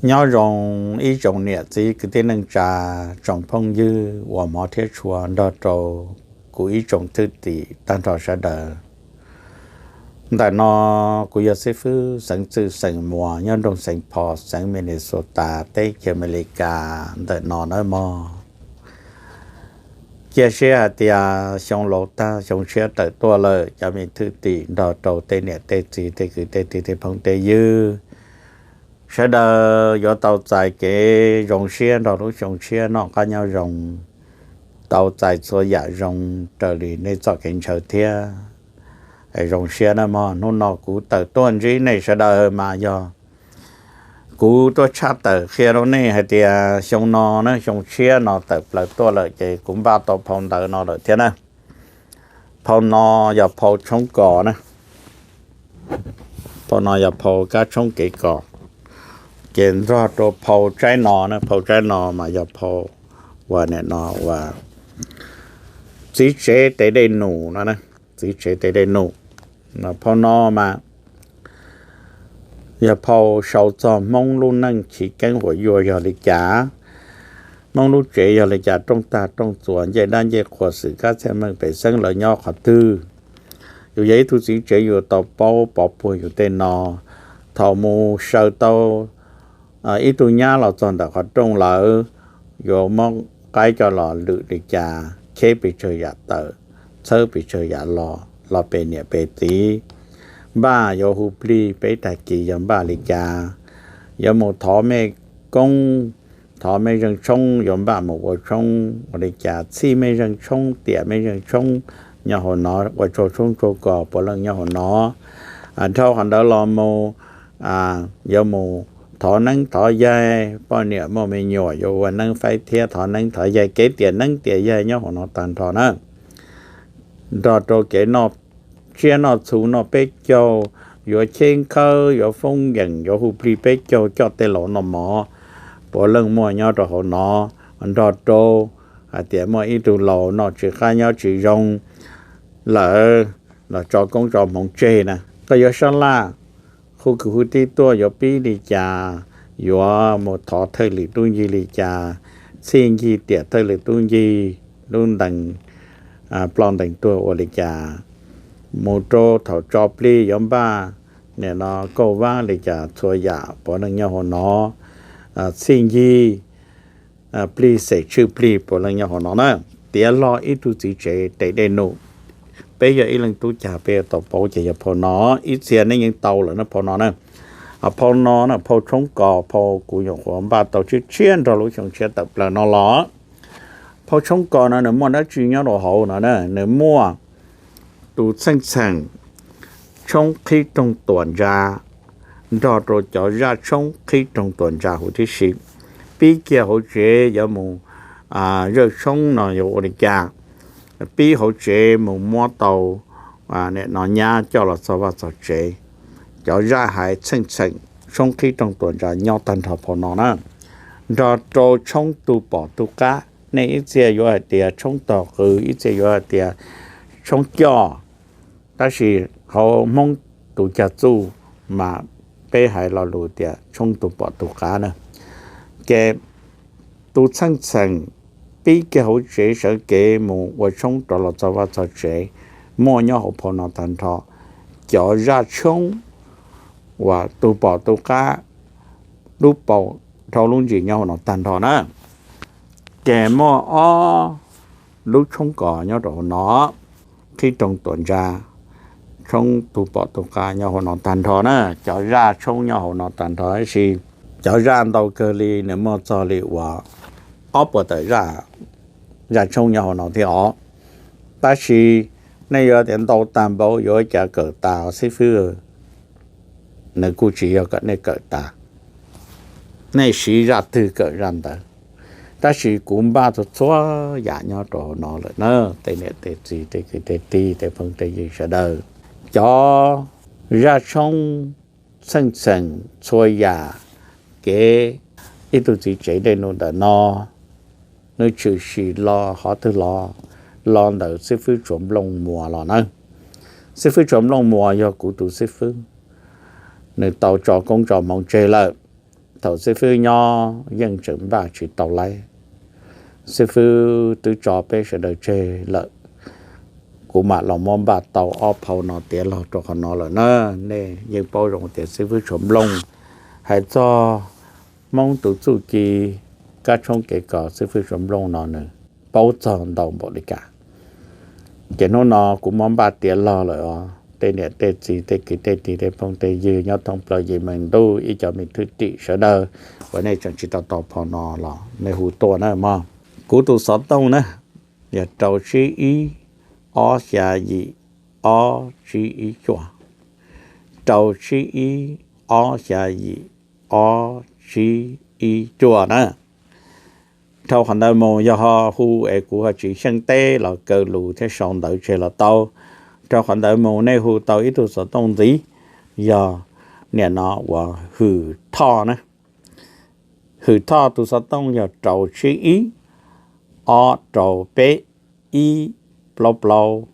Nyob zoo ib tsoom niam txiv kwv tij neej tsa, tsoom phooj ywg uas hmov thiab tshua nrog rau kuv ib tsoom thwj tim tag nrho sawv daws. Ntawm no kuv yog xib fwb xeev Txwj xeem Muas nyob nroog Saint Paul xeev Minnesota teb chaws Amelikas ntawm no nawb mog. Cia siab hais tias xyoo laus tag xyoo tshiab tawm tuaj lawm, cov me thwj tim nrog rau tej niam tej txiv tej kwv tej tij tej phooj tej ywg sawv daws yuav tau txais kev zoo siab nrog lub xyoo tshiab noj qab nyob zoo, tau txais txhua yam zoo raws li nej txoj kev ntshaw thiab. Zoo siab nawb mog, hnub no kuv tawm tuaj ntsib nej sawv daws mas yog kuv tuaj tshaj tawm qhia rau nej hais tias xyoo no na, xyoo tshiab no tawm plaws tuaj lawm ces kuv npaj tau phau ntawv no lawm thiab na. Phau no yog phau tshoob kos na, phau no yog phau kab tshoob kev kos. Ces nrog rau phau tsaib no na, phau tsaib no mas yog phau uas nim no uas txiv tsev tes dej num no, txiv tsev tes dej num. Phau no mas yog phau sau txog Hmoob lub neej chiv keeb huam yuam yog li cas, Hmoob lub tsev yog li cas, rooj tag rooj txuas, ncej dab ncej qhua, xwm kab txhiaj meej, pej xeem lawv nyob qhov twg. Yus yog ib tug txiv tsev yus tau paub pov puag yus tej no. Thaum mus saw tau ib tug nyab los txog ntawm qhov rooj lawm, yuav muab qaib coj los lwm li cas, cheb pes tsawg yam tawm, txhawb pes tsawg yam los, los pem niam pem txiv, npaj yuav hu plig peb tag kis yog npaj li cas, yuav mus thov mej koob, thov mej zeej tshoob yuav npaj mus ua tshoob ua li cas, txhij mej zeej tshoob, tiam mej zeej tshoob nyob hauv no, ua tsaug tshoob tsaug kos puav leej nyob hauv no. Dhau qhov ntawd los mus yuav mus thov neeb thov yaig, poj niam muaj me nyuam yuav ua neeb faib thiab thov neeb thov yaig, kev tiam neeb tiam yaig nyob hauv no tag nrho na. Nrog rau kev noj tsiab noj txhu noj peb caug, yuav cheb nkhawb, yuav foob yeem, yuav hu plig peb caug, coj tej laus noj mov, puav leej muaj nyob rau hauv no. Nrog rau hais tias muaj ib tug laus noj tsis qab nyob tsis zoo lawm los tso koob tso hmoov tseg na, koj yuav sab laj hu kwv hu tij tuaj yuav pib li cas, yuav mus thov thawj lwm tub ncig li cas, txhij ncig tiam thawj lwm tub ncig, lub ntees ploj ntees tuag ua li cas, mus rau thaum tso plig yuav npaj nim no kauj vab li cas, txhua yam puav leej nyob hauv no. Txhij ncig plig xem tshwj plig puav leej nyob hauv no na. Tiav hlo ib tug txiv tsev tes dej num, peb yog ib leej tub cag peb yuav tau paub ces yog phau no. Ib txhia nej yeej tau lawm na phau no na. Phau no na, phau tshoob kos, phau kuv nyuam qhuav npaj tau tshiab tshiab nrog lub xyoo tshiab tawm plaws no los. Phau tshoob kos no nws muaj dab tsi nyob rau hauv no na? Nws muaj tus txheej txheem tshoob qhib rooj tuam ntsa nrog rau cov zaj tshoob qhib rooj tuam ntsa huv tib si. Pib kiag hauv tsev yuav mus zawj tshoob no yuav ua li cas, pib hauv tsev mus muab tau nim no nyab coj los txog vaj txog tsev. Cov zaj hais txheej txheem tshoob qhib rooj tuam ntsa nyob tag nrho phau no na. Nrog rau tshoob tu pom tu qab, nej ib txhia yuav hais tias tshoob tog qws, ib txhia yuav hais tias tshoob coj, tab sis hauv Hmoob tus cag txuj mas peb hais lo lus tias tshoob tu pom tu qab na. Ces tus txheej txheem pib kiag hauv tsev sawv kev mus ua tshoob rov los txog vaj txog tsev muaj nyob hauv phau no tag nrho. Cov zaj tshoob uas tu pom tu qab lub paus dhau lub ntsis nyob hauv no tag nrho na. Ces muaj ob lub tshoob kos nyob rau hauv no, qhib rooj tuam ntsa, tshoob tu pom tu qab nyob hauv no tag nrho na. Cov zaj tshoob nyob hauv no tag nrho, tab sis cov zaj ntau kawg li nws muaj txog li uas ob puas tawm zaj, zaj tshoob nyob hauv no thiab os. Tab sis nej yuav tias ntau tag npaum yuav ua cas kawm tas xib fwb? Nws kuj tsis yog kom nej kawm tas, nej siv zaj twg kawm zaj ntawd. Tab sis kuv npaj txhua txhua yam nyob rau hauv no lawm na, tej niam tej txiv tej kwv tej tij tej phooj tej ywg sawv daws. Cov zaj tshoob txheej txheem txhua yam kev ib tug txiv tsev dej num ntawm no, nws tshwm sim los qhov twg los? Los ntawm xib fwb Tsuas Nplooj Muas los na. Xib fwb Tsuas Nplooj Muas yog kuv tus xib fwb, nws tau tso koob tso hmoov tseg lawm. Thaum xib fwb nyob yeej tseem npaj tsis tau lawm, xib fwb twb tso peb sawv daws tseg lawm. Kuv mam los muab npaj tau ob phau no tiav los rau qhov no lawm na. Nej yeej paub zoo tias xib fwb Tshuav Nplooj hais txog Hmoob tus txuj ci kab tshoob kev kos, xib fwb Tshuav Nplooj no nws paub txog ntau npaum li cas. Ces hnub no kuv muab npaj tiav los lawm os, tej niam tej txiv, tej kwv tej tij, tej phooj tej ywg nyob thoob plaws yim meem ntuj ib cov me thwj tim sawv daws uas nej tseem tsis tau tau phau no los nej hu tuaj na mog. Kuv tus xov tooj na yog rau tsib ib ob xya yim ob tsib ib cuaj, rau tsib ib ob xya yim ob tsib ib cuaj na. Dhau qhov ntawd mus yog ho hu es kuv ho tsis xyeej teb los kaw lus thiab sau ntawv tseg los tau. Dhau qhov ntawd mus nej hu tau ib tug xov tooj ntxiv, yog niam no uas Hwm Thoj na. Hwm Thoj tus xov tooj yog rau tsib ib ob rau peb ib plaub plaub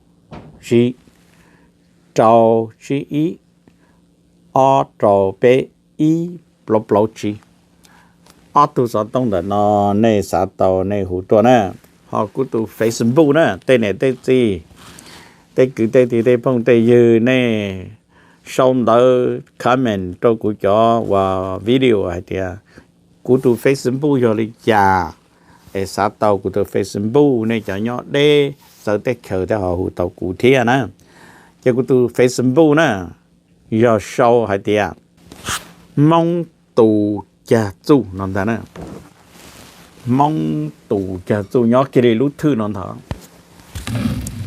tsib, rau tsib ib ob rau peb ib plaub plaub tsib. Ob tug xov tooj ntawm no nej xav tau nej hu tuaj na. Ho kuv tus Facebook na, tej niam tej txiv, tej kwv tej tij, tej phooj tej ywg, nej sau ntawv comment rau kuv cov uas video hais tias kuv tus Facebook yog li cas, es xav tau kuv tus Facebook, nej cov nyob deb txawv teb chaws thiaj ho hu tau kuv thiab na. Ces kuv tus Facebook na yog sau hais tias Hmoob tus cag txuj no ntag na. Hmoob tus cag txuj nyob kiag li lub thwj no ntag.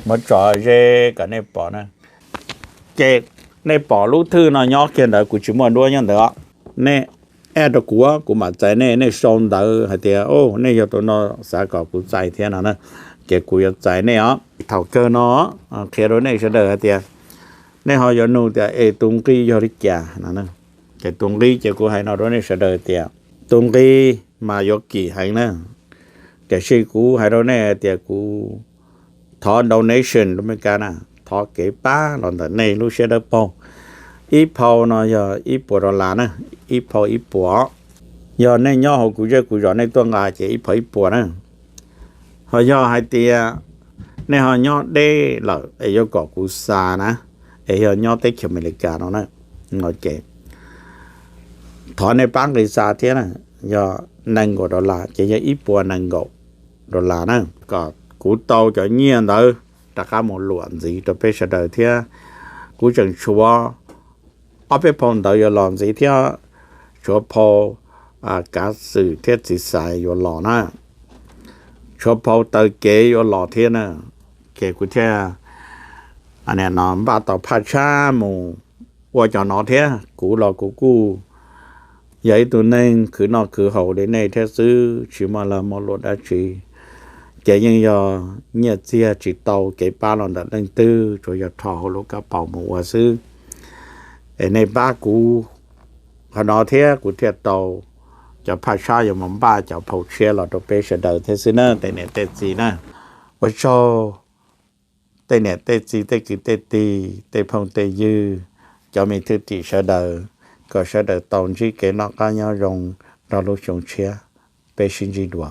Muab tso ze kom nej pom na. Ces nej pom lub thwj no nyob kiag ntawd, kuv tsis muaj duab nyob ntawd os. Nej add rau kuv, kuv mam txais nej. Nej sau ntawv hais tias, o, nej yog tus no xav kom kuv txais thiab no na, ces kuv yuav txais nej os. Thaum kawg no qhia rau nej sawv daws hais tias nej ho yuav nug tias es tus nqi yog li cas no. Ces tus nqi ces kuv hais no rau nej sawv daws tias tus nqi mas yuav kim heev na. Tiam sis kuv hais rau nej tias kuv thov donation, lus Meskas na, thov kev pab los ntawm nej lub siab dawb paug. Ib phau no yog ib puas dollar na, ib phau ib puas. Yog nej nyob hauv kuv zej kuv zos nej tuaj nqa ces ib phau ib puas na. Ho yog hais tias nej ho nyob deb lawm es yuav kom kuv xa na, es yog nyob teb chaws Amelikas no na, thov nej pab nqi xa thiab na. Yog nees nkaum dollar ces yog ib puas nees nkaum dollar na, kom kuv tau cov nyiaj ntawd rov qab mus luam ntxiv rau peb sawv daws thiab. Kuv tseem tshuav ob peb phau ntawv yuav los ntxiv thiab, tshuav phau kav xwm thiab txiv xaiv yuav los na, tshuav phau taw kev yuav los thiab na. Ces kuv thiaj npaj tau phaj tshab mus ua cov no thiab. Kuv los kuv kuj yog ib tug neeg khwv noj khwv haus li nej thiab xwb, tsis muaj lag muaj luam dab tsi. Ces yeej yog nyiaj txiag tsis tau kev pab los ntawm leej twg, tsuas yog rho hauv lub kab paus mus ua xwb. Es nej pab kuv qhov no thiab kuv thiaj tau cov phaj tshab yuav mus npaj cov phau tshiab los rau peb sawv daws thiab xwb na, tej niam tej txiv na. Ua tsaug tej niam tej txiv, tej kwv tej tij, tej phooj tej ywg, cov me thwj tim sawv daws, kom sawv daws tau ntsib kev noj qab nyob zoo nrog lub xyoo tshiab. Peb sib ntsib dua.